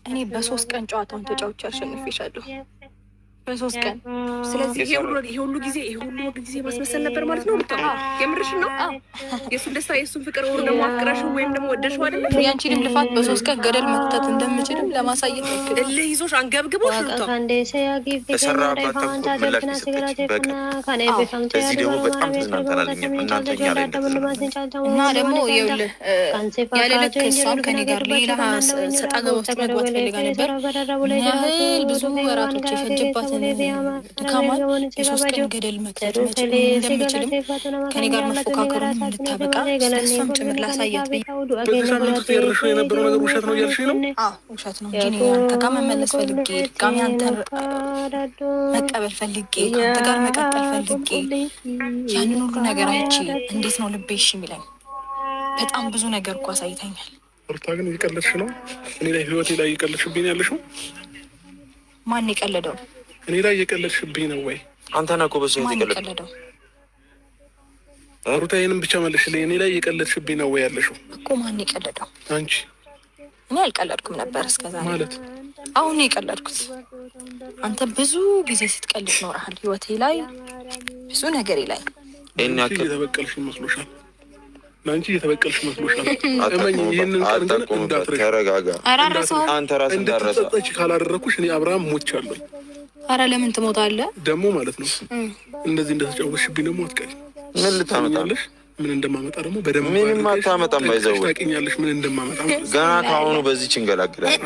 እኔ በ3 ቀን ጨዋታውን ተጫውቼ አሸንፌሻለሁ። በ3 ቀን። ስለዚህ ይሄ ሁሉ ጊዜ ማስመሰል ነበር ማለት ነው። ሩታ፣ የምርሽን ነው? የእሱን ደስታ፣ የእሱን ፍቅር ወር ደግሞ አፍቅረሽው ወይም ደግሞ ወደሽው አይደለም? ያንቺንም ልፋት በ3 ቀን ገደል መክተት እንደምችልም ለማሳየት ያክል። እልህ ይዞሽ አንገብግቦሽ ሩታ። በሰራባት ተንኮል ምላሽ የሰጠች በቀል። በዚህ ደግሞ በጣም ተዝናንተናል። እኛም እናንተ እኛ ላይ እንደተዝናናችሁ። እና ደግሞ ይኸውልህ፣ ያለ ልክ እሷም ከኔ ጋር ሌላ ሰጣ ገባ ውስጥ መግባት ፈልጋ ነበር። ምን ያህል ብዙ ወራቶች የፈጀባትን ድካሟን የ3 ቀን ገደል መክተት እንደምችልም፣ ከኔ ጋር መፎካከሩን እንድታበቃ ስለእሷም ጭምር ላሳያት ብዬ። በዚህ ሳምንት ውስጥ ያደረግሽው የነበረው ነገር ውሸት ነው እያልሽኝ ነው? አዎ፣ ውሸት ነው እንጂ እኔ አንተ ጋር መመለስ ፈልጌ፣ ድጋሚ አንተን መቀበል ፈልጌ፣ ከአንተ ጋር መቀጠል ፈልጌ፣ ያንን ሁሉ ነገር አይቼ እንዴት ነው ልቤ እሺ የሚለኝ? በጣም ብዙ ነገር እኮ አሳይተኛል። ሩታ፣ ግን እየቀለድሽ ነው። እኔ ላይ፣ ህይወቴ ላይ እየቀለድሽብኝ ነው ያለሽው። ማን የቀለደው? እኔ ላይ እየቀለድሽብኝ ነው ወይ? አንተ ነህ እኮ በሰው ማን የተቀለድከው። የቀለደው? ሩታ፣ ይሄንን ብቻ መልሽልኝ። እኔ ላይ እየቀለድሽብኝ ነው ወይ ያለሽው? እኮ ማን የቀለደው? አንቺ። እኔ አልቀለድኩም ነበር እስከዛሬ። ማለት? አሁን ነው የቀለድኩት። አንተ ብዙ ጊዜ ስትቀልድ ኖረሃል፣ ህይወቴ ላይ፣ ብዙ ነገሬ ላይ። ይሄን አንቺ ያክል እየተበቀልሽ መስሎሻል? ለአንቺ እየተበቀልሽ መስሎሻል? እመኝ፣ ይህንን ቀን ግን አታቆምበት። እንዳትረሺ። ተረጋጋ። ኧረ አልረሳውም። አንተ ራስህ እንዳትረሳ። እንድትጸጸች ካላደረኩሽ እኔ አብርሃም ሞቻለሁ። ኧረ ለምን ትሞታለህ? ደግሞ ማለት ነው እንደዚህ እንደተጫወትሽብኝ ደግሞ አትቀሪም። ምን ልታመጣ ነው? ታውቂኛለሽ፣ ምን እንደማመጣ ደግሞ በደንብ ምንም አድርገሽ አታመጣም። ጠንቅቀሽ by the way ታውቂኛለሽ ምን እንደማመጣ ማለት ነው። ገና ከአሁኑ በዚች እንገላግላለን።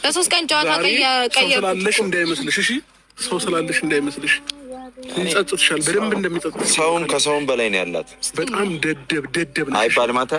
በ3 ቀን ጨዋታ ዛሬ ሰው ቀየርኩት ስላለሽ እኮ። እንዳይመስልሽ፣ እሺ? ሰው ስላለሽ እንዳይመስልሽ። ይጸጽትሻል፣ በደንብ እንደሚጸጽትሽ። ሰውም ከሰውም በላይ ነው ያላት። በጣም ደደብ ደደብ ነሽ። አይባልም አንተ።